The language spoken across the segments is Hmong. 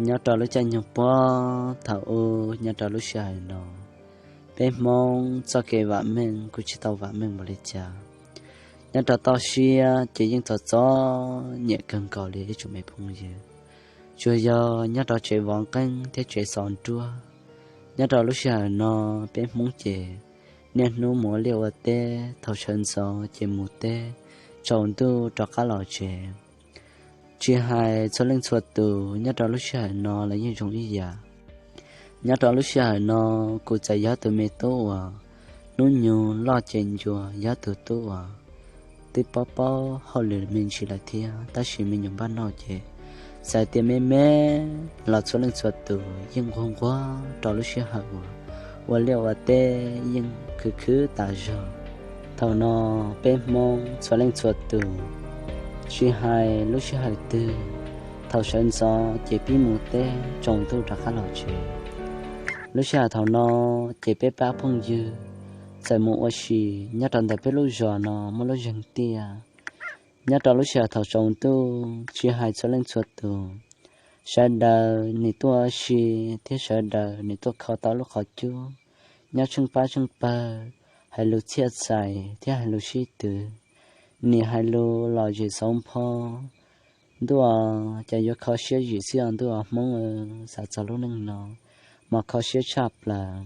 Nyob rau lub caij nyoog puag thaum ub, nyob rau lub sij hawm no, peb Hmoob txoj kev vam meej kuj tsis tau vam meej npaum li cas. Nyob rau toj siab ces yeej txom txom nyem kawg nkaus li ib tsoom me phooj ywg, tsuas yog nyob rau tsev vov nqeeb thiab tsev xov nruab. Nyob rau lub sij hawm no, peb Hmoob ces niaj hnub mus ua liaj ua teb, thaum sawv ntxov ces mus teb, tsaus ntuj rov qab los tsev. Tsis hais txhua leej txhua tus, nyob rau lub sij hawm no los yeej zoo ib yam. Nyob rau lub sij hawm no, kuv txawm yog tus me tub uas hnub nyoog loj ces ncua, yog tus tub uas twb paub paub hauj lwm me ntsis lawm thiab, tab sis me nyuam npaj noj ces txawm tias me me los txhua leej txhua tus yeej nquag nquag rau lub sij hawm uas ua liaj ua teb yeej khwv khwv tas zog. Thaum no, peb Hmoob txhua leej txhua tus, tsis hais lub sij hawm twg, thaum sawv ntxov ces pib mus teb, tsaus ntuj rov qab los tsev. Lub sij hawm thaum no ces peb pab phooj ywg txawm mus ua si. Nyob rau ntawm peb lub zos no muaj lub zeeg tiaj. Nyob rau lub sij hawm thaum tsaus ntuj, tsis hais txhua leej txhua tus, sawv daws nws tuaj ua si thiab sawv daws nws tuaj kho tau lub qhov cub, nyob tsheej pab tsheej pawg, hais lus txhiaj txais thiab hais lus sib twv, nws hais lus lom zem xauv npho. Ntuj aw, cas yuav kho siab zim xwb os ntuj aw Hmoob, xav txog lub neej no mas kho siab tshaj plaws.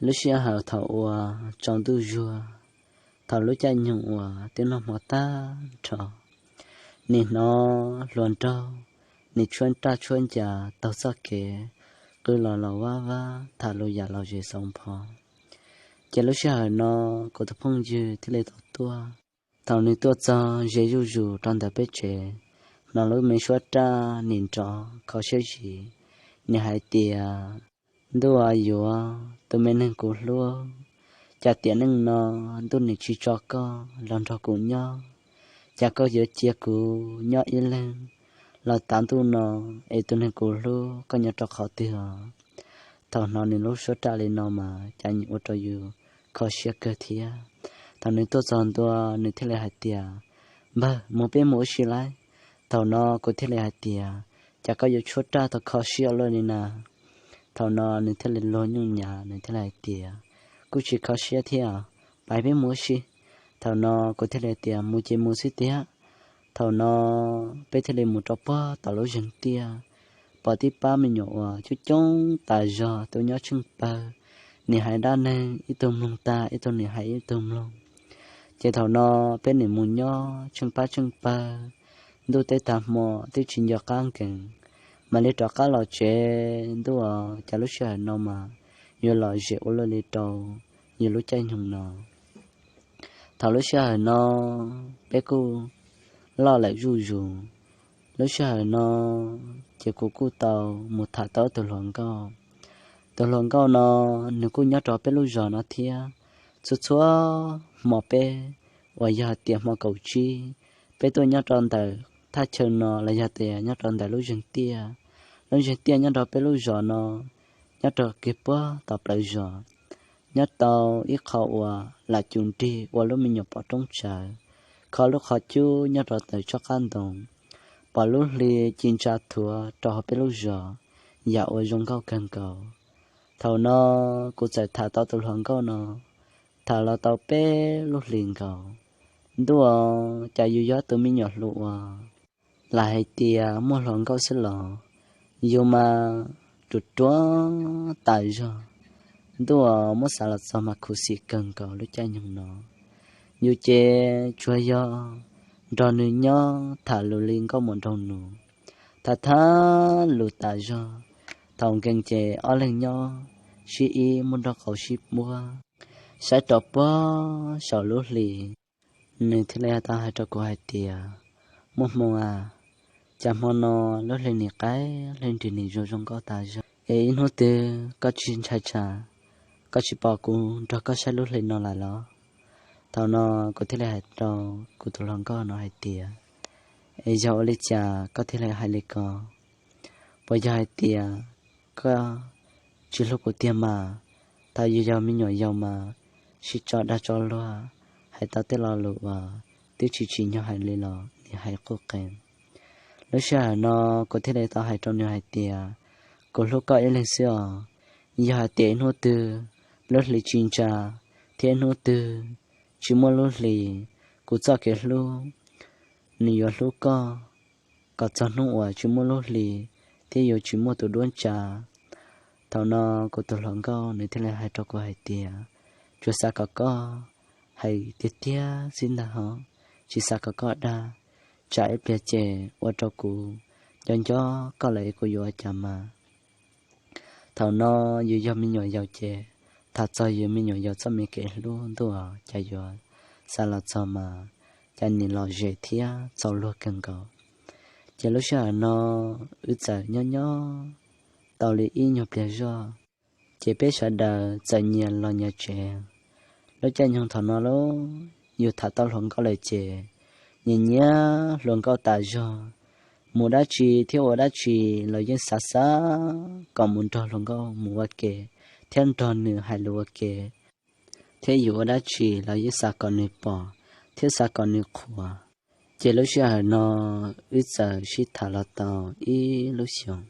Lub sij hawm thaum uas tsaus ntuj zuag, thaum lub caij nyoog uas twb noj hmo tag nrho, nws hnov hluas nraug, nws tshuab raj tshuab ncas taug txoj kev qw los los vab vab tham lus yam lom zem xauv npho. Ces lub sij hawm no, kuv tus phooj ywg thiaj li tau tuaj. Thaum nws tuaj txog ze zuj zus rau ntawm peb tsev, hnov lub me suab raj nim nrov kho siab zim, nws hais tias, Ntuj aw yuav, tus me neeg kuv hlub, cas tiam neej no ntuj nim tsis tso koj los nrog kuv nyob, cas koj yuav cia kuv nyob ib leeg los tav ntuj no, es tus neeg kuv hlub koj nyob rau qhov twg os? Thaum hnov nws lub suab raj li no mas cas nim ua rau yus kho siab kawg thiab. Thaum nws tuaj txog ntua, nws thiaj li hais tias, Npawg, mus peb mus ua si lauj. Thaum no kuv thiaj li hais tias, Cas koj yuav tshuab raj tau kho siab ua luaj li na? Thaum no nws thiaj li luag nyuj nyav, nws thiaj li hais tias, Kuj tsis kho siab thiab, pais peb mus ua si. Thaum no kuv thiaj li tias, Mus ces mus xwb tiag. Thaum no peb thiaj li mus rau puag tom lub zeeg tiaj, pom tib pab me nyuam uas coob coob tas zog tuaj nyob tsheej pawg, nim hais dab neeg ib tug mloog tag ib tug nim hais ib tug mloog. Ces thaum no peb nim mus nyob tsheej pab tsheej pawg, ntuj teb tag hmo twb tsis nco qab nkees, mam li rov qab los tsev. Ntuj aw, cas lub sij hawm no mas yuav lom zem ua luaj li rau yus lub caij nyoog no. Thaum lub sij hawm no peb kuj loj lawm zuj zus. Lub sij hawm no ces kuv kuj tau mus tham tau tus hluas nkauj. Tus hluas nkauj no nws kuj nyob rau peb lub zos no thiab. Txhua txhua hmo peb, uas yog tias hmo kaum tsib, peb tuaj nyob rau ntawm thaj chaw no los yog tias nyob rau ntawm lub zeeg tiaj. Lub zeeg tiaj nyob rau peb lub zos no, nyob rau kiag puag tom plawv zos, nyob tau ib qho uas lam cum nrig ua lub me nyuam pov roob tsawv, kho lub qhov cub nyob rau ntawm tsob qab ntoo, pom lub hli ci ntsa thuav rau hauv peb lub zos, yam uas zoo nkauj kawg nkaus. Thaum no kuv txawm tham tau tus hluas nkauj no, tham los tau peb lub hlis nkaus. Ntuj aw, cas yus yog tus me nyuam hluas uas lam hais tias muaj hluas nkauj xwb los yus mas ruam ruam tas zog. Ntuj aw, muab xav los txog mas khuv xim kawg nkaus lub caij nyoog no. Yus ces tsuas yog nrog nws nyob tham lus li nkauj muam nraug nus, tham thab lus tas zog. Thaum nkees ces ob leeg nyob sib ib muaj nraub qaum sib puab, saib rau puag saum lub hli. Nws thiaj li tau hais rau kuv hais tias, Muaj hmoo a, cas hmo no lub hli nim qaij hli nrig nim zoo zoo nkauj tas zog, es ib hnub twg koj tsis ntshai tsam koj tsis pom kuv nrog koj saib lub hli no lawm los? Thaum no kuv thiaj li hais rau kuv tus hluas nkauj no hais tias, Es yog ua li cas koj thiaj li hais li ko? Puas yog hais tias koj tsis hlub kuv tiag mas? Thaum yus yog me nyuam yaus mas sib tso dag tso luag, hais tau tej lo lus uas twb tsis tsim nyog hais li los nim hais quj qees. Lub sij hawm no kuv thiaj li tau hais rau nws hais tias, kuv hlub koj ib leeg xwb os. Yog hais tias ib hnub twg lub hli tsis ntsa thiab ib hnub twg tsis muaj lub hli, kuv txoj kev hlub nws yuav hlub koj kom txog hnub uas tsis muaj lub hli thiab yuav tsis muaj tus duab ntsa. Thaum no kuv tus hluas nkauj nws thiaj li hais rau kuv hais tias, tsuas xav kom koj hais tiag tiag xwb ntag hov, tsis xav kom koj dag, tsam ib pliag ces ua rau kuv nco nco koj lawm es kuv yuav ua cas mas. Thaum no yus yog me nyuam yaus ces tham txog yus me nyuam yaus txoj me kev hlub ntuj, cas yuav xav los txog mas cas nim lom zem thiab txaus luag kawg nkaus. Ces lub sij hawm no wb txawm nyob nyob tau li ib nyuag pliag zoj, ces peb sawv daws txawm nyias los nyias tsev. Lub caij nyoog thaum no los yus tham tau hluas nkauj lawm ces nyias nyiam hluas nkauj tas zog. Mus dab tsi thiab ua dab tsi los yeej xav xav kom mus nrog hluas nkauj mus ua ke thiab nrog nws hais lus ua ke, thiab yus ua dab tsi los yeej xav kom nws pom thiab xav kom nws qhuas. Ces lub sij hawm no wb txawm sib tham los tau ib lub xyoos,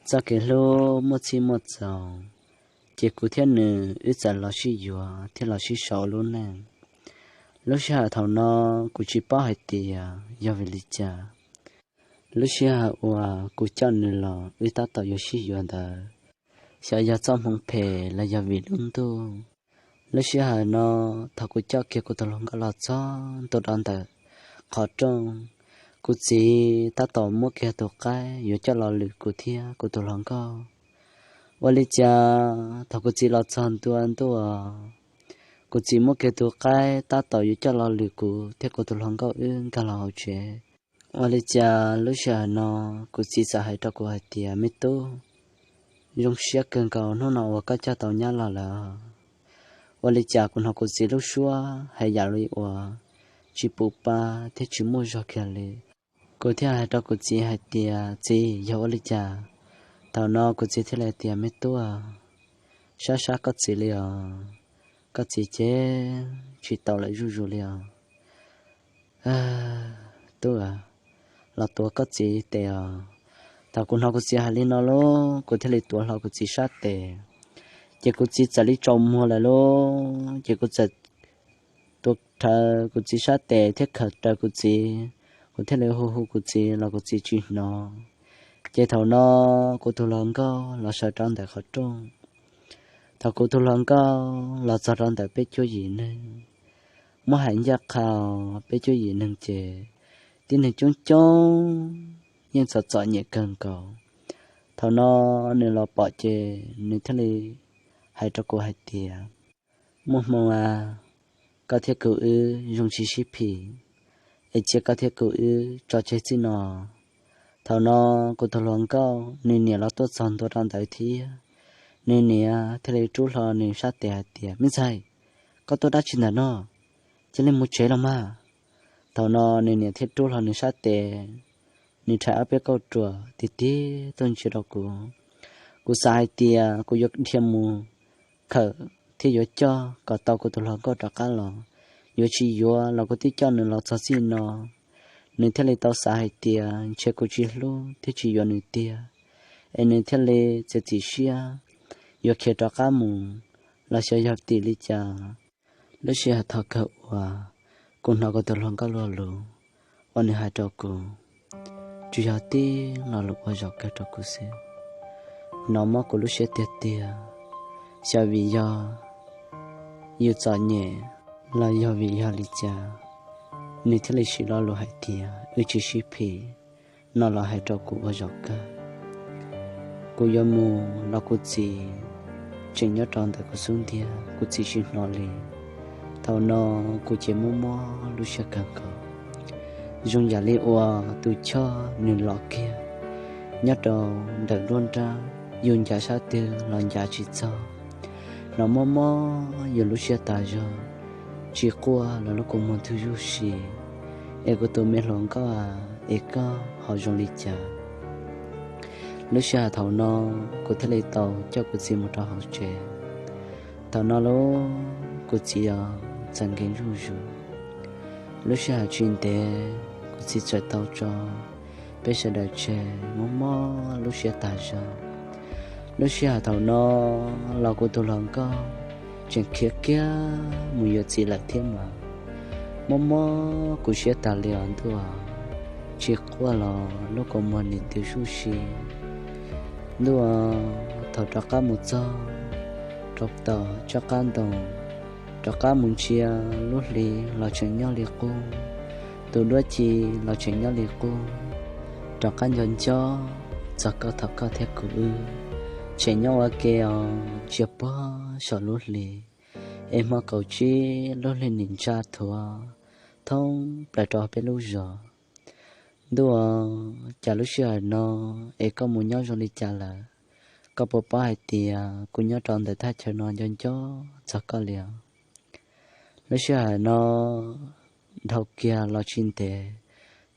txoj kev hlub muaj txhij muaj txaus, ces kuv thiab nws wb txawm los sib yuav thiab los sib sau lub neej. Lub sij hawm thaum no kuv tsis paub hais tias yog vim li cas, lub sij hawm uas kuv coj nws los wb tab tom yuav sib yuav ntawd, xyov yog txoj hmoov phem los yog vim lub ntuj. Lub sij hawm no thaum kuv coj kiag kuv tus hluas nkauj los txog ntua rau ntawm qhov rooj, kuv txiv tab tom muab kiag tus qaib yuav coj los lwm kuv thiab kuv tus hluas nkauj. Ua li cas thaum kuv txiv los txog ntua ntua, kuv txiv muab kiag tus qaib tab tom yuav coj los lwm kuv thiab kuv tus hluas nkauj wb nkag los hauv tsev. Ua li cas lub sij hawm no kuv txiv txawm hais rau kuv hais tias, me tub, zoo siab kawg nkaus hnub no uas koj coj tau nyab los lawm. Ua li cas kuv hnov kuv txiv lub suab hais yam li uas tsis pum pa thiab tsis muaj zog kiag li. Kuv thiaj hais rau kuv txiv hais tias, txiv, yog ua li cas? Thaum no kuv txiv thiaj li tias, me tub, sab sab koj txiv li os, koj txiv ces tsis tau lawm zuj zus li os. Tub, los tuav koj txiv tes os. Thaum kuv hnov kuv txiv hais li no lauj, kuv thiaj li tuav hlo kuv txiv sab tes, ces kuv txiv txawm li tsaus muag lawm lauj, ces kuv txawm tuav rhawv kuv txiv sab tes thiab khawm raws kuv txiv, kuv thiaj li hu hu kuv txiv los kuv txiv tsis hnov. Ces thaum no kuv tus hluas nkauj los sawv rau ntawm qhov rooj. Thaum kuv tus hluas nkauj los txog rau ntawm peb cuab yim neeg, muab hais ncaj qha peb cuab yim neeg ces tib neeg coob coob yeej txom txom nyem kawg nkaus. Thaum no nws los pom ces nws thiaj li hais rau kuv hais tias, muaj hmoo a, koj thiab kuv wb zoo tsis sib phim, es cia koj thiab kuv wb tso tseg txij no. Thaum no kuv tus hluas nkauj nws niam los tuaj txog ntua rau ntawd thiab, nws niam thiaj li rub hlo nws sab tes hais tias, me ntxhais, koj tuaj dab tsi ntawm no? Cia li mus tsev los mas. Thaum no nws niam thiaj rub hlo nws sab tes, nws rhais ob peb kauj ruam tig tig tuaj ntsia rau kuv. Kuv xav hais tias kuv yuav dhia mus khawm thiab yuav coj kom tau kuv tus hluas nkauj rov qab los, yuav tsis yuav los kuv twb coj nws los txog txij no. Nws thiaj li tau xav hais tias ntshe kuv tsis hlub thiab tsis yuav nws tiag, es nws thiaj li txiav txim siab yuav khiav rov qab mus, los xyov yog tim li cas. Lub sij hawm thaum kawg uas kuv hnov kuv tus hluas nkauj lo lus uas nws hais rau kuv, tsuas yog tib lo lus ua zaum kawg rau kuv xwb. Hnov mob kuv lub siab tiag tiag, xyov vim yog yus txom nyem los yog vim yog li cas, nws thiaj li siv lo lus hais tias wb tsis sib phim no los hais rau kuv ua zaum kawg. Kuv yuav mus los kuv txiv tseem nyob rau ntawm kuv xub ntiag, kuv txiv tsis hnov li. Thaum no kuv ces mob mob lub siab kawg nkaus, zoo yam li uas tus choj nws los kiag nyob rau ntawm nruab nrab, yus ncav sab twg los ncav tsis txog. Hnov mob mob yus lub siab tas zog, tsis quaj los lub kua muag ntug zuj si, es kuv tus me hluas nkauj a, es koj ho zoo li cas? Lub sij hawm thaum no kuv thiaj li tau coj kuv txiv mus rau hauv tsev. Thaum no los kuv txiv os txawm nkees zuj zus. Lub sij hawm tsis ntev kuv txiv txawm tau tso peb sawv daws tseg mob mob lub siab tas zog. Lub sij hawm thaum no los kuv tus hluas nkauj tseem khiav kiag mus yuav txiv lawm thiab mas. Mob mob kuv siab tas li os ntuj aw, tsis quaj los lub kua muag nim twb zuj si. Ntuj aw, thaum rov qab mus txog rau tom tsob qab ntoo, rov qab mus ntsia lub hli los tseem nyob li qub, tus duab ci los tseem nyob li qub, rov qab nco nco txog koj thaum koj thiab kuv wb tseem nyob ua ke os ntsia puag saum lub hli, es hmo kaum tsib lub hli nim ntsa thuav thoob plaws rau peb lub zos. Ntuj aw, cas lub sij hawm no es koj mus nyob zoo li cas lawm? Koj puas paub hais tias kuv nyob rau ntawm thaj chaw no nco nco txog koj li os? Lub sij hawm no dhau kiag los tsis ntev,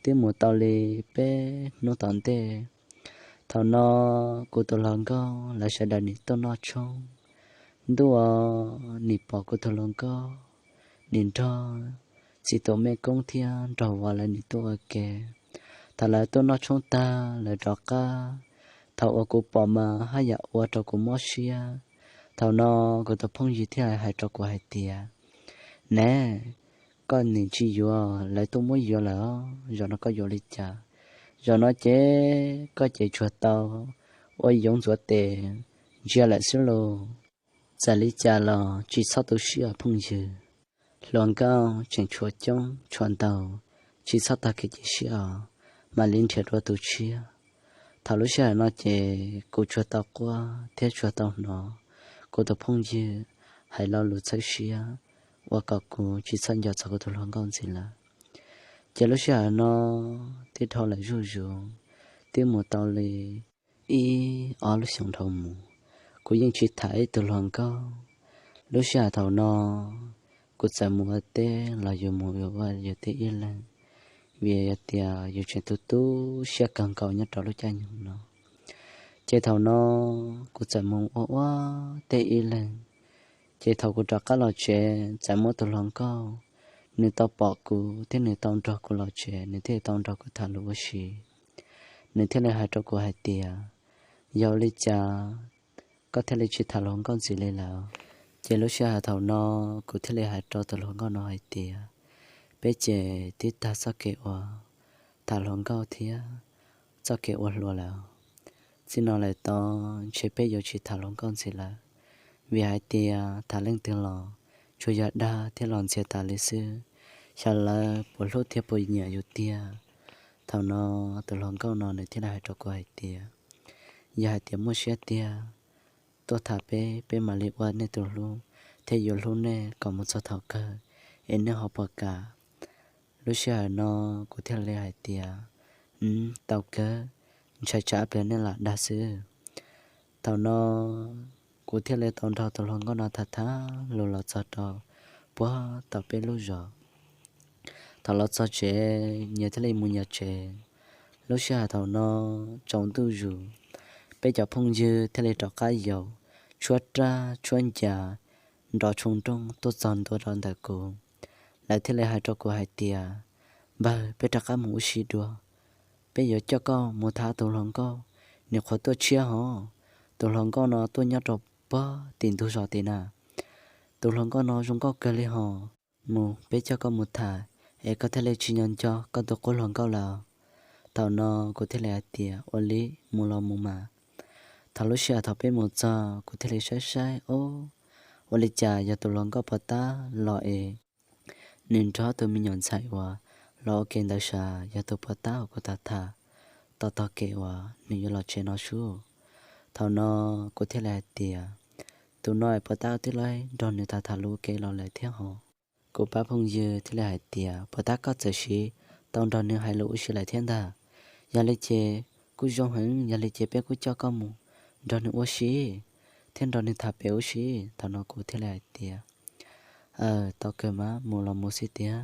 twb mus tau li peb hnub tom ntej, thaum no kuv tus hluas nkauj lawv sawv daws nim tuaj noj tshoob. Ntuj aw, nim pom kuv tus hluas nkauj nim nrog txiv tus me koob thiab nraug vauv lawv nim tuaj ua ke. Thaum lawv tuaj noj tshoob tag lawv rov qab, thaum uas kuv pom mas haj yam ua rau kuv mob siab. Thaum no kuv tus phooj ywg thiaj hais rau kuv hais tias, Neb, koj nim tsis yuav, lawv tuaj muab yuav lawm os, zaum no koj yuav li cas? Zaum no ces koj ces tsuas tau ua yoov ntxuav tes ntsia lawm xwb lauj. Txawm li cas los tsis txhob tu siab os phooj ywg, hluas nkauj tseem tshuav coob tshuav ntau, tsis txhob tag kev cia siab os, mam li nrhiav dua tus tshiab. Thaum lub sij hawm no ces kuv tsuas tau quaj thiab tsuas tau hnov kuv tus phooj ywg hais lo lus txhawb siab ua kom kuv tsis txhob nco txog kuv tus hluas nkauj ntxiv lawm. Ces lub sij hawm no twb dhau lawm zuj zus, twb mus tau li ib ob lub xyoos dhau mus, kuv yeej tsis tham ib tug hluas nkauj. Lub sij hawm thaum no kuv txawm mus ua teb los yus mus ua yus teb ib leeg, vim yog tias yus tseem tu tu siab kawg nkaus nyob rau lub caij nyoog no. Ces thaum no kuv txawm mus ua ua teb ib leeg. Ces thaum kuv rov qab los tsev txawm muaj tus hluas nkauj, nws tau pom kuv thiab nws tau nrog kuv los tsev, nws thiaj tau nrog kuv tham lus ua si. Nws thiaj li hais rau kuv hais tias, Yog li cas koj thiaj li tsis tham hluas nkauj ntxiv li lawm? Ces lub sij hawm thaum no kuv thiaj li hais rau tus hluas nkauj no hais tias, Peb ces twb tag txoj kev ua tham hluas nkauj thiab txoj kev ua hluas lawm. Txij no lawm tod ntshe peb yuav tsis tham hluas nkauj ntxiv lawm, vim hais tias tham leej twg los tsuas yog dag thiab los ntxias tas li xwb, xyov lawv puas hlub thiab puas nyiam yus tiag. Thaum no tus hluas nkauj no nws thiaj li hais rau kuv hais tias, Yog hais tias muaj siab tiag tuaj tham peb, peb mam li ua nej tus hlub thiab yuav hlub nej kom mus txog thaum kawg, es nej ho puas kam? Lub sij hawm no kuv thiaj li hais tias, Tau kawg, ntshai tsam pliag nej lam dag xwb. Thaum no kuv thiaj li tau nrog tus hluas nkauj no tham tham lus los txog rau puag tom peb lub zos. Thaum los txog tsev nyias thiaj li mus nyias tsev. Lub sij hawm thaum no tsaus ntuj zus, peb cov phooj ywg thiaj li rov qab yaum tshuab raj tshuab ncas nrov tshoo nrooj tuaj txog ntua rau ntawm kuv. Lawv thiaj li hais rau kuv hais tias, Npawg, peb rov qab mus ua si dua. Peb yuav coj koj mus tham tus hluas nkauj, nws qhuav tuaj tshiab hos. Tus hluas nkauj no tuaj nyob rau puag tim ntug zos tim na. Tus hluas nkauj no zoo nkauj kawg li hos. Mus, peb coj koj mus tham, es koj thiaj li tsis nco nco koj tus qub hluas nkauj lawm. Thaum no kuv thiaj li hais tias, Ua li, mus los mus mas. Thaum lub sij hawm thaum peb mus txog kuv thiaj li saib saib, Ub, ua li cas yog tus hluas nkauj puag ta los es nws nrog tus me nyuam ntxhais uas los ua ke ntawd sav yog tus puag ta uas kuv tham tham tau tog kev uas nws yuav los tsev no sub. Thaum no kuv thiaj li hais tias, Tus no es puag ta twb los nrog nws tham tham lus ua ke los lawm thiab hos. Kuv pab phooj ywg thiaj li hais tias, Puag ta koj txawm sim tau nrog nws hais lus ua si lawm thiab ntag. Yog li ces kuj zoo heev, yog li ces peb kuj coj koj mus nrog nws ua si thiab nrog nws tham pem ua si. Thaum no kuv thiaj li hais tias, Aw, tau kawg mas, mus los mus xwb tiag.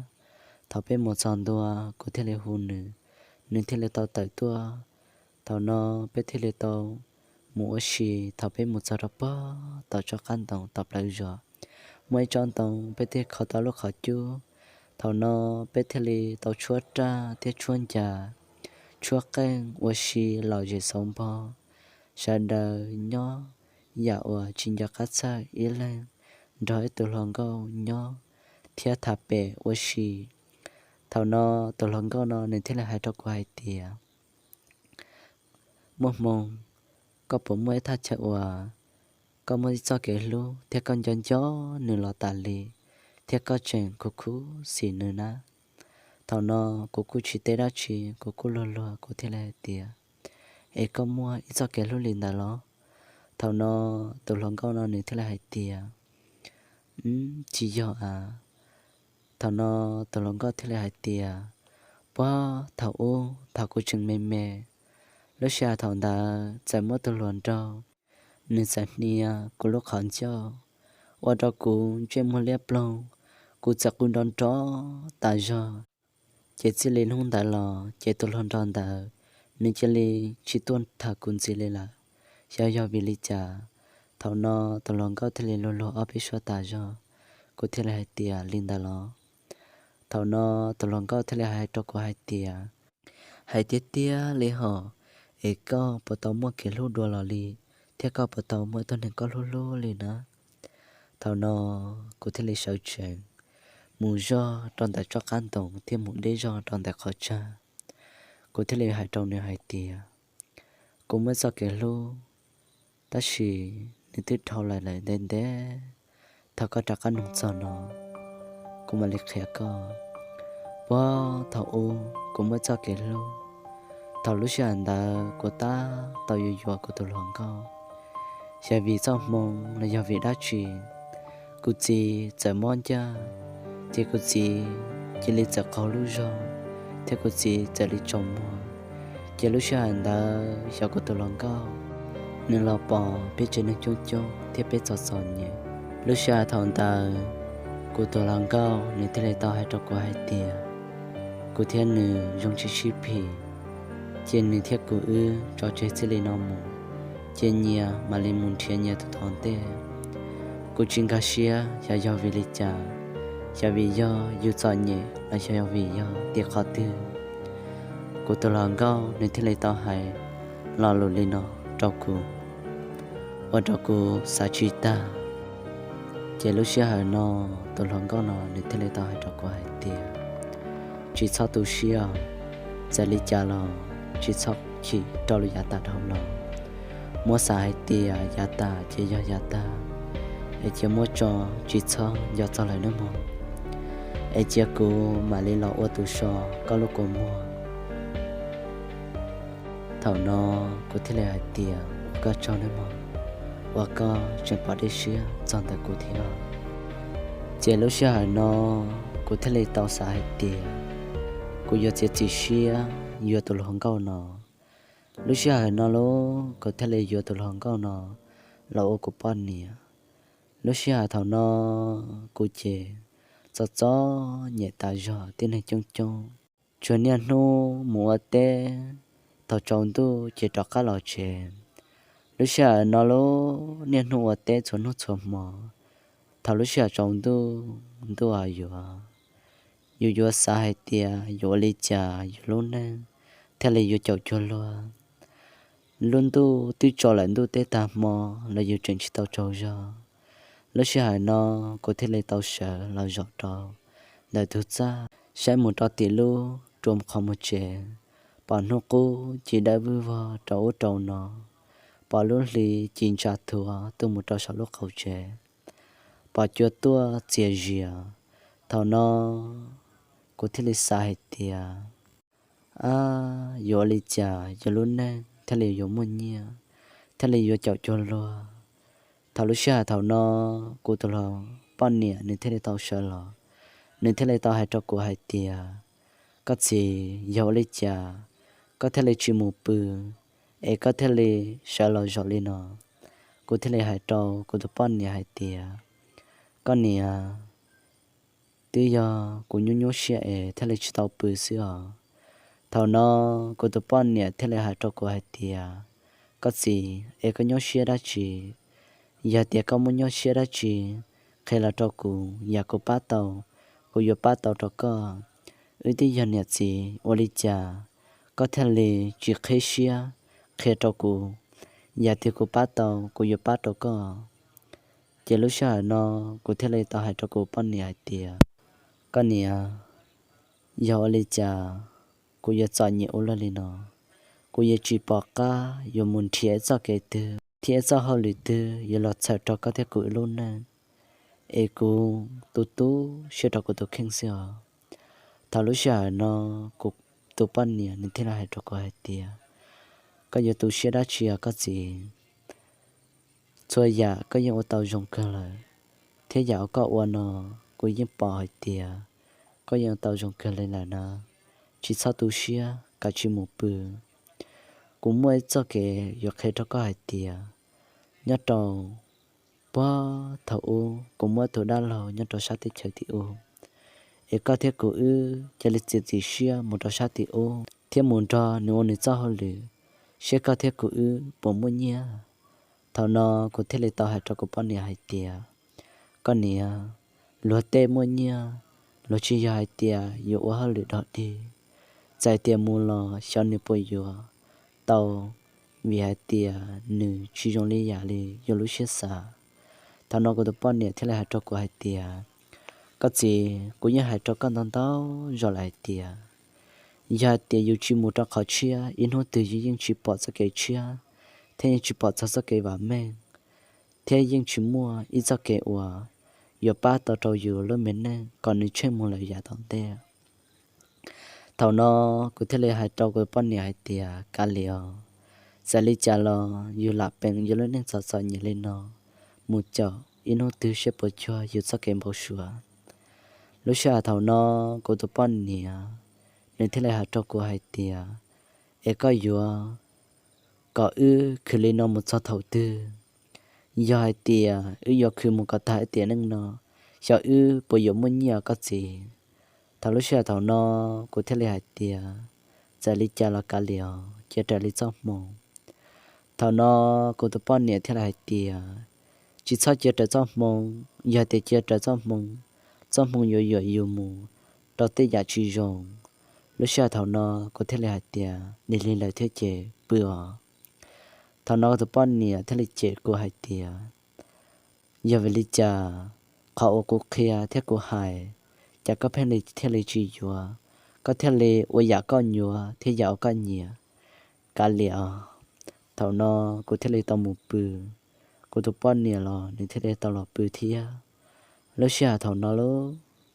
Thaum peb mus txog ntua kuv thiaj li hu nws, nws thiaj li tau tawm tuaj. Thaum no peb thiaj li tau mus ua si. Thaum peb mus txog rau puag tom tsob qab ntoo tom plawv zos, muaj ib tsob ntoo peb thiaj kho tau lub qhov cub. Thaum no peb thiaj li tau tshuab raj thiab tshuab ncas, tshuab qeej ua si lom zem xauv npog. sawv daws nyob yam uas tsis nco qab txhawj, ib leeg nrog ib tug hluas nkauj nyob thiab tham pem ua si. Thaum no tus hluas nkauj no nws thiaj li hais rau kuv hais tias, Muaj hmoo, koj puas muaj ib thaj chaw uas koj muaj ib txoj kev hlub thiab koj nco nco nws los tas li, thiab koj tseem khuv khuv xim nws na? Thaum no kuv kuj tsis teb dab tsi, kuv kuj luag luag, kuv thiaj li hais tias, Es koj muaj ib txoj kev hlub li ntawd los? Thaum no tus hluas nkauj no nws thiaj li hais tias, Tsis yog a. Thaum no tus hluas nkauj thiaj li hais tias, Puag thaum ub thaum kuv tseem me me, lub sij hawm thaum ntawd txawm muaj tus hluas nraug, nws txawm hnia kuv lub qhov ncauj, ua rau kuv ntsej muag liab ploog, kuv txawm qw nrov nrov tas zog. Ces txij li hnub ntawd los ces tus hluas nraug ntawd nws cia li tsis tuaj tham kuv ntxiv li lawm. Xyov yog vim li cas? Thaum no tus hluas nkauj thiaj li luag luag ob peb suab tas zog, kuv thiaj li hais tias, Li ntawd los? Thaum no tus hluas nkauj thiaj li hais rau kuv hais tias, Hais tiag tiag li hos, es koj puas tau muaj kev hlub dua los li, thiab koj puas tau muaj ib tug neeg koj hlub hlub li na? Thaum no kuv thiaj li sawv tsees mus zog rau ntawm tsob qab ntoo thiab mus deb zog rau ntawm qhov tsag. Kuv thiaj li hais rau nws hais tias, Kuv muaj txoj kev hlub, tab sis nws twb dhau lawm lawm ntev ntev. Thaum koj rov qab nug txog no, kuv mam li qhia koj. Puag thaum ub kuv muaj txoj kev hlub, thaum lub sij hawm ntawd kuv tab tom yuav yuav kuv tus hluas nkauj. Xyov vim txoj hmoo los yog vim dab tsi, kuv txiv txawm mob ncaj, ces kuv txiv cia li txawm qaug lub zog, thiab kuv txiv txawm li tsaus muag. Ces lub sij hawm ntawd xyov kuv tus hluas nkauj nws los pom peb tsev neeg coob coob thiab peb txom txom nyem. Lub sij hawm thaum ntawd kuv tus hluas nkauj nws thiaj li tau hais rau kuv hais tias, kuv thiab nws zoo tsis sib phim, ces nws thiab kuv wb tso tseg txij li no mus, ces nyias mam li mus nrhiav nyias tus tom ntej. Kuv tsis nkag siab xyov yog vim li cas, xyov vim yog yus txom nyem los xyov yog vim yog tim qhov twg, kuv tus hluas nkauj nws thiaj li tau hais lo lus li no rau kuv, ua rau kuv xav tsis tag. Ces lub sij hawm no tus hluas nkauj no nws thiaj li tau hais rau kuv hais tias, tsis txhob tu siab, txawm li cas los tsis txhob chim rau lub yav tas dhau los. Muab xav hais tias yav tas ces yog yav tag, es cia muab tso, tsis txhob nco txog lawm nawb mog. Es cia kuv mam li los ua tus so koj lub kua muag. Thaum no kuv thiaj li hais tias, ua koj tsaug nawb mog, uas koj tseem pom deb siab txog ntawm kuv thiab. Ces lub sij hawm no kuv thiaj li tau xav hais tias kuv yuav txiav txim siab yuav tus hluas nkauj no. Lub sij hawm no los kuv thiaj li yuav tus hluas nkauj no los ua kuv poj niam. Lub sij hawm thaum no kuv ces txom txom nyem tas zog, tib neeg coob coob, tsuas niaj hnub mus ua teb, thaum tsaus ntuj ces rov qab los tsev. Lub sij hawm no los niaj hnub ua teb txhua hnub txhua hmo, thaum lub sij hawm tsaus ntuj ntuj yuav, yus yuav xav hais tias yuav ua li cas yus lub neej thiaj li yuav caum cuag luag. Lub ntuj twb tsaus lawm ntuj teb tag hmo los yus tseem tsis tau tsaug zog. Lub sij hawm no kuv thiaj li tau sawv los zaum rau ntawm tus txaj, saib mus rau tim lub rua qhov muag tsev, pom hnub qub ci dawb vwg vog rau ub rau no, pom lub hli ci ntsa thuav tuaj mus rau saum lub qaum tsev, pom cua tuaj txias zias. Thaum no kuv thiaj li xav hais tias, ab, yuav ua li cas yus lub neej thiaj li yuav muaj nyiaj, thiaj li yuav caum cuag luag. Thaum lub sij hawm thaum no kuv tus hluas poj niam nws thiaj li tau sawv los, nws thiaj li tau hais rau kuv hais tias, koj txiv, yog ua li cas koj thiaj li tsis mus pw, es koj thiaj li sawv los zaum li no? Kuv thiaj li hais rau kuv tus poj niam hais tias, koj niam, twb yog kuv nyuaj nyuaj siab es thiaj li tsis tau pw xwb os. Thaum no kuv tus poj niam thiaj li hais rau kuv hais tias, koj txiv, es koj nyuaj siab dab tsi? Yog tias koj muaj nyuaj siab dab tsi, qhia los rau kuv, yam kuv pab tau, kuv yuav pab tau rau koj. Wb twb yog niam txiv, ua li cas koj thiaj li tsis qhib siab qhia rau kuv? yam twg kuv pab tau kuv yuav pab rau koj. Ces lub sij hawm no kuv thiaj li tau hais rau kuv poj niam hais tias, koj niam, yog ua li cas kuv yuav txom nyem ua luaj li no? Kuv yuav tsis pom qab yuav mus nrhiav txoj kev twg thiab txoj hauj lwm twg yuav los txhawm rau koj thiab kuv wb lub neej, es kuv tu tu siab rau kuv tus kheej xwb os. Thaum lub sij hawm no kuv tus poj niam nws thiaj li hais rau kuv hais tias, koj yuav tu siab dab tsi os koj txiv? Txhua yam koj yeej ua tau zoo kawg lawm, thiab yam uas koj ua no kuv yeej pom hais tias koj yeej ua tau zoo kawg li lawm na. Tsis txhob tu siab, kav tsij mus pw. Kuv muaj ib txoj kev yuav qhia rau koj hais tias, nyob rau puag thaum ub kuv muaj tus dab laug nyob rau sab teb chaws tim ub, es koj thiab kuv wb cia li txiav txim siab mus rau sab tim ub thiab mus nrog nws ua nws txoj hauj lwm, seb koj thiab kuv wb puas muaj nyiaj. Thaum no kuv thiaj li tau hais rau kuv poj niam hais tias, koj niam, luag tej muaj nyiaj, luag tsis yog hais tias yuav ua hauj lwm dog dig, txawm hais tias mus los xyov nws puas yuav tau, vim hais tias nws tsis zoo li yam li yus lub siab xav. Thaum no kuv tus poj niam thiaj li hais rau kuv hais tias, koj txiv, kuv yeej hais rau koj ntau ntau zaus lawm hais tias, yog hais tias yus tsis mus rau qhov tshiab, ib hnub twg yus yeej tsis pom txoj kev tshiab, thiab yeej tsis pom txog txoj kev vam meej, thiab yeej tsis muaj ib txoj kev uas yuav pab tau rau yus lub me neej kom nws tsheej mus lawm yav tom ntej. Thaum no kuv thiaj li hais rau kuv poj niam hais tias, kav liam os, txawm li cas los yus lam peem yus lub neej txom txom nyem li no mus caum, ib hnub twg seb puas cuag yus txoj kev npau suav. Lub sij hawm thaum no kuv tus poj niam nws thiaj li hais rau kuv hais tias, es koj yuav kom wb khwv li no mus txog thaum twg? Yog hais tias wb yuav khwv mus kom tag ib tiam neej no, xyov wb puas yuav muaj nyiaj koj txiv. Thaum lub sij hawm thaum no kuv thiaj li hais tias, txawm li cas los kav liam os, cia raws li txoj hmoo. Thaum no kuv tus poj niam thiaj li hais tias, tsis txhob cia raws txoj hmoo, yog tias cia raws txoj hmoo, txoj hmoo yuav yuam yus mus rau tej yam tsis zoo. Lub sij hawm thaum no kuv thiaj li hais tias, lig lig lawm thiab ces pw os. Thaum no kuv tus poj niam thiaj li cem kuv hais tias, yog vim li cas qhov uas kuv qhia thiab kuv hais, cas koj pheej li thiaj li tsis yuav, koj thiaj li ua yam koj nyuaj thiab yam uas koj nyiam, kav liam os. Thaum no kuv thiaj li tau mus pw, kuv tus poj niam los nws thiaj li tau los pw thiab. Lub sij hawm thaum no los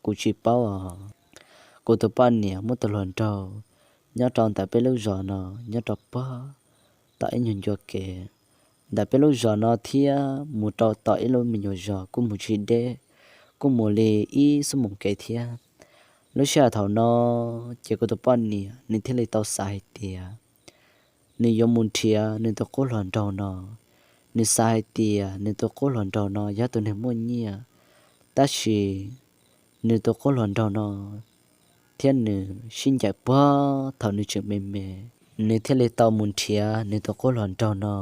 kuv tsis paub os, kuv tus poj niam muaj tus hluas nraug nyob rau ntawm peb lub zos no, nyob rau puag tom ib nyuag ncua kev ntawm peb lub zos no thiab mus rau tom ib lub me nyuam zos kuj mus tsis deb, kuj mus li ib xuab moos kev thiab. Lub sij hawm thaum no ces kuv tus poj niam nws thiaj li tau xav hais tias nws yuav mus nrhiav nws tus qub hluas nraug no. Nws xav hais tias nws tus qub hluas nraug no yog tus neeg muaj nyiaj, tab sis nws tus qub hluas nraug no thiab nws sib ncaim puag thaum nws tseem me me. Nws thiaj li tau mus nrhiav nws tus qub hluas nraug no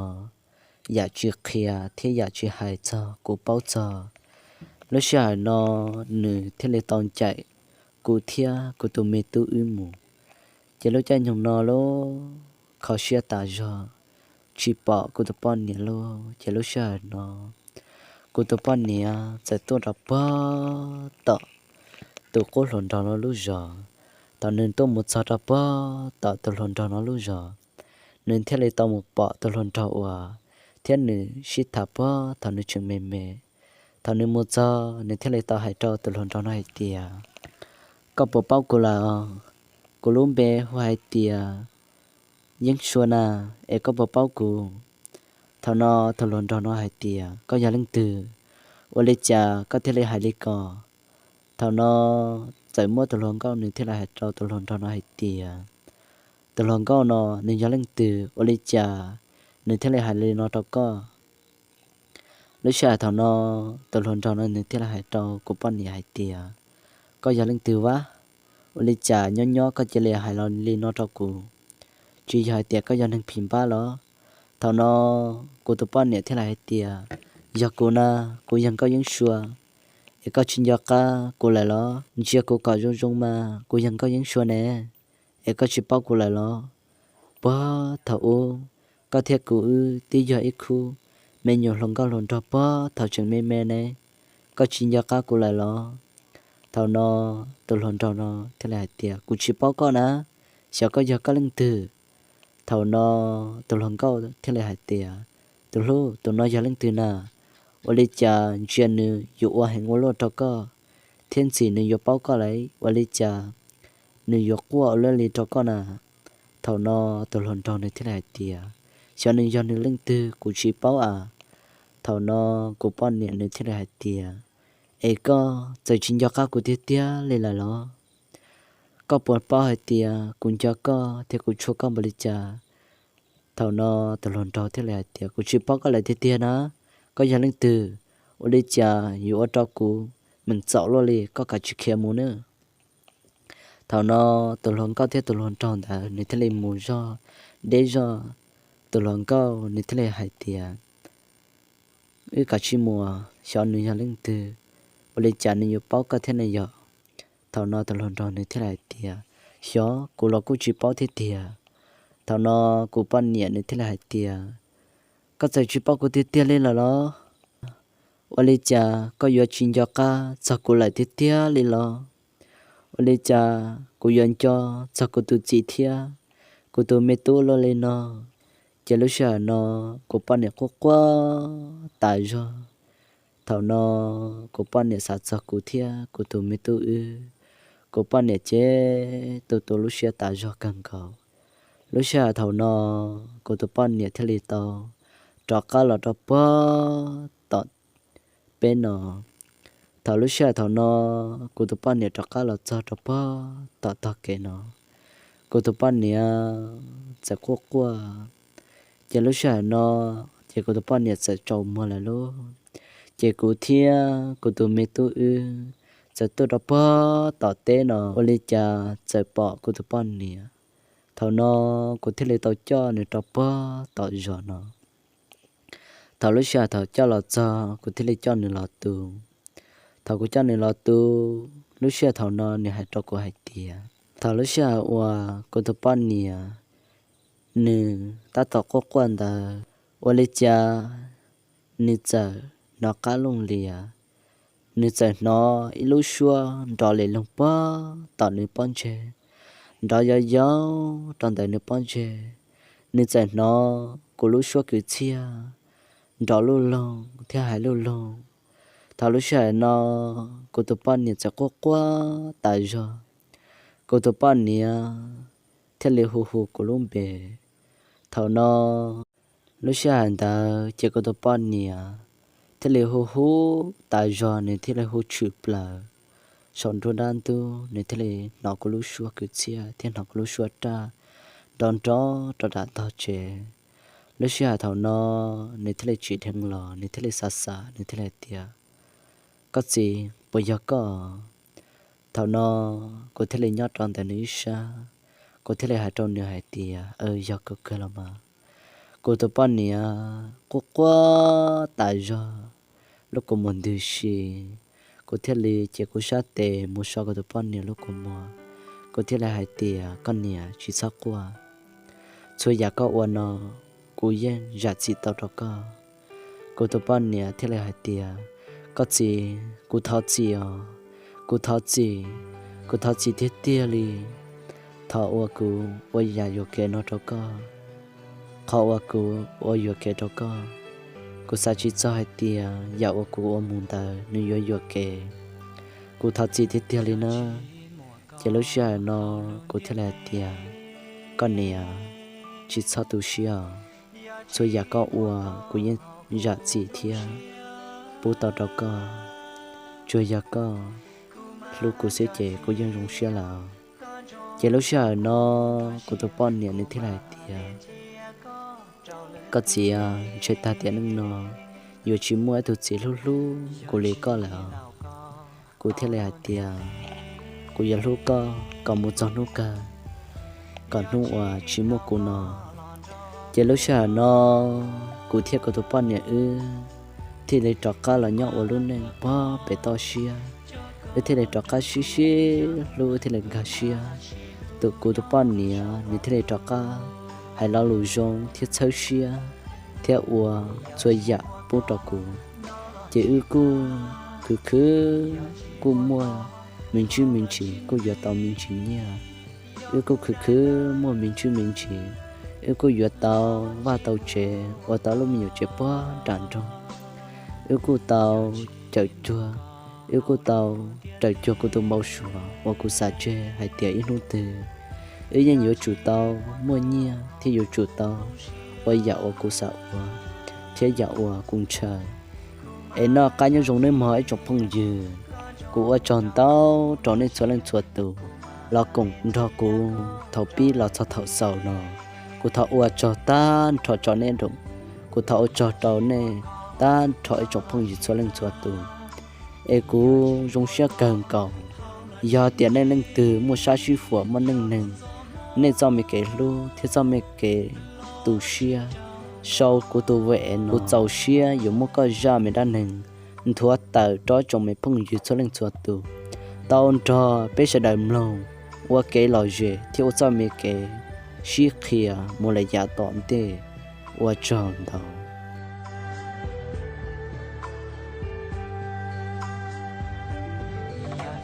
yam tsis qhia thiab yam tsis hais txog kuv paub txog. Lub sij hawm no nws thiaj li tau ncaim kuv thiab kuv tus me tub wb mus. Ces lub caij nyoog no los kho siab tas zog, tsis pom kuv tus poj niam lawm. Ces lub sij hawm no kuv tus poj niam txawm tuaj rau puag tom tus qub hluas nraug no lub zos. Thaum nws tuaj mus txog rau puag tom tus hluas nraug no lub zos, nws thiaj li tau mus pom tus hluas nraug uas thiab nws sib tham puag thaum nws tseem me me. Thaum nws mus txog nws thiaj li tau hais rau tus hluas nraug no hais tias, koj puas paub kuv lawm os? Kuv lub npe hu hais tias Yeeb Sua na, es koj puas paub kuv? Thaum no tus hluas nraug no hais tias, koj yog leej twg? Ua li cas koj thiaj li hais li ko? Thaum no txawm muaj tus hluas nkauj nws thiaj li hais rau tus hluas nraug no hais tias, tus hluas nkauj no nws yog leej twg ua li cas nws thiaj li hais li no rau koj? Lub sij hawm thaum no tus hluas nraug no nws thiaj li hais rau kuv poj niam hais tias, koj yog leej twg vaj? Ua li cas nyob nyob koj cia li hais li no rau kuv? Tsis yog hais tias koj yog neeg phim npab los? Thaum no kuv tus poj niam thiaj li hais tias, yog kuv na, kuv yog Nkauj Yeeb Sua, es koj tsis nco qab kuv lawm los? Ntsia kuv kom zoo zoo mas kuv yog Nkauj Yeeb Sua ne, es koj tsis paub kuv lawm los? Puag thaum ub koj thiab kuv wb twb yog ib khub me nyuam hluas nkauj hluas nraug puag thaum tseem me me ne, koj tsis nco qab kuv lawm los? Thaum no tus hluas nraug no thiaj li hais tias, kuv tsis paub koj na, xyov koj yog koj leej twg. Thaum no tus hluas nkauj thiaj li hais tias, tus hlub, tus no yog leej twg na? Ua li cas ntsia nws yuav ua heev ua luaj rau koj, thiab ntxim nws yuav paub koj lawm, ua li cas nws yuav quaj ua luaj li rau koj na? Thaum no tus hluas nraug nws thiaj li hais tias, xyov nws yog nws leej twg kuv tsis paub as. Thaum no kuv poj niam nws thiaj li hais tias, es koj txawm tsis nco qab kuv tiag tiag li lawm los? Koj puas paub hais tias kuv nco koj thiab kuv tshua koj npaum li cas? Thaum no tus hluas nraug thiaj li hais tias, kuv tsis paub koj lawm tiag tiag na, koj yog leej twg? Ua li cas yuav ua rau kuv meem txaum luaj li, koj kav tsij khiav mus nawb. Thaum no tus hluas nkauj thiab tus hluas nraug ntawd nws thiaj li mus zog deb zog, tus hluas nkauj nws thiaj li hais tias, wb kav tsij mus, xyov nws yog leej twg, ua li cas nws yuav paub koj thiab ne yom? Thaum no tus hluas nraug nws thiaj li hais tias, xyov, kuv los kuj tsis paub thiab tiag. Thaum no kuv poj niam nws thiaj li hais tias, koj txawm tsis paub kuv tiag tiag li lawm los? Ua li cas koj yuav tsis nco qab txog kuv lawm tiag tiag li los? Ua li cas kuv yuav nco txog kuv tus txiv thiab kuv tus me tub luaj li no? Ces lub sij hawm no kuv poj niam quaj quaj tas zog. Thaum no kuv poj niam xav txog kuv thiab kuv tus me tub wb, kuv poj niam ces tu tu lub siab tas zog kawg nkaus. Lub sij hawm thaum no kuv tus poj niam thiaj li tau rov qab los rau puag tom peb no. Thaum lub sij hawm thaum no kuv tus poj niam rov qab los txog rau puag tom tog kev no, kuv tus poj niam txawm quaj quaj. Ces lub sij hawm no ces kuv tus poj niam txawm tsaus muag lawm lauj. Ces kuv thiab kuv tus me tub wb txawm tuaj rau puag tom teb no, ua li cas txawm pom kuv tus poj niam. Thaum no kuv thiaj li tau coj nws rau puag tom zos no. Thaum lub sij hawm thaum coj los txog kuv thiaj li coj nws los tu. Thaum kuv coj nws los tu, lub sij hawm thaum no nws hais rau kuv hais tias, thaum lub sij hawm uas kuv tus poj niam nws tab tom quaj quaj ntawd, ua li cas nws txawm hnov qab looj lias, nws txawm hnov ib lub suab nrov li loog puag tom nws pob ntseg, nrov yau yau rau ntawm nws pob ntseg. Nws txawm hnov kuv lub suab kwv txhiaj nrov luj loog thiab hais luj loog. Thaum lub sij hawm no kuv tus poj niam txawm quaj quaj tas zog, kuv tus poj niam thiaj li hu hu kuv lub npe. Thaum no lub sij hawm ntawd ces kuv tus poj niam thiaj li hu hu tas zog, nws thiaj li hu tshwm plaws saum nruab dab ntub, nws thiaj li hnov kuv lub suab kwv txhiaj thiab hnov kuv lub suab raj nrov nrov rau nram tog tsev. Lub sij hawm thaum no nws thiaj li tsim dheev los, nws thiaj li xav xav, nws thiaj li hais tias, koj txiv, puas yog koj? Thaum no kuv thiaj li nyob rau ntawm nws ib sab, kuv thiaj li hais rau nws hais tias, yog kawg kawg los mas. Kuv tus poj niam quaj quaj tas zog lub kua muag ntws si. Kuv thiaj li cev kuv sab tes mus so kuv tus poj niam lub kua muag, kuv thiaj li hais tias, koj niam, tsis txhob quaj, txhua yam koj ua no kuv yeej zam txim tau rau koj. Kuv tus poj niam thiaj li hais tias, koj txiv, kuv thov txim os, kuv thov txim, kuv thov txim tiag tiag li. Thov ua kuv ua yam yuam kev no rau koj, qhov uas kuv ua yuam kev rau koj, kuv xav tsis txog hais tias yam uas kuv ua mus ntawd nws yuav yuam kev. Kuv thov txim tiag tiag li na. Ces lub sij hawm no kuv thiaj li hais tias, koj niam, tsis txhob tu siab os, txhua yam koj ua kuv yeej zam txim thiab pub tau rau koj. Tsuas yog koj hlub kuv xwb ces kuv yeej zoo siab lawm. Ces lub sij hawm no kuv tus poj niam nws thiaj li hais tias, koj txiv, ntshe tag tiam neej no yuav tsis muaj ib tug txiv hlub hlub kuv li koj lawm. Kuv thiaj li hais tias, kuv yuav hlub koj kom mus txog hnub kawg, kom hnub uas tsis muaj kuv no. Ces lub sij hawm no kuv thiab kuv tus poj niam wb thiaj li rov qab los nyob ua lub neej puag pem toj siab. Wb thiaj li rov qab sib sib hlub, wb thiaj li nkag siab. Tus kuv tus poj niam nws thiaj li rov qab hais lo lus zoo thiab txhawb siab thiab ua txhua yam pub rau kuv. Ces wb kuj khwv khwv kuj muaj me ntsis me ntsis kuj yuav tau me ntsis nyiaj. Wb kuj khwv khwv muaj me ntsis me ntsis, wb kuj yuav tau vaj tau tsev ua tau lub me nyuam tsev puag nram nroog. Wb kuj tau cawm cuag, wb kuj tau raws cuag kuv tus npau suav uas kuv xav tseg hais tias ib hnub twg wb yeej yuav tsum tau muaj nyiaj thiab yuav tsum tau ua yam uas kuv xav ua thiab yam uas kuv ntshaw. Es noj qab nyob zoo nawb mog ib tsoom phooj ywg. Kuv ua tsaug ntau rau nej txhua leej txhua tus los koom nrog kuv thaum pib los txog thaum xaus no. Kuv thov ua tsaug tag nrho rau nej, kuv thov ua tsaug rau nej tag nrho ib tsoom phooj ywg txhua leej txhua tus. Es kuv zoo siab kawg nkaus yog tias nej leej twg muaj sab sib huam muaj neej neeg, nej txoj me kev hlub thiab txoj me kev tu siab sau kuv tus vm no, kuv txaus siab yuav muab koj zaj me dab neeg nthuav tawm rau tsoom me phooj ywg txhua leej txhua tus tau nrog peb sawv daws mloog ua kev lom zem thiab ua txoj me kev sib qhia mus lawm yav tom ntej. Ua tsaug ntau.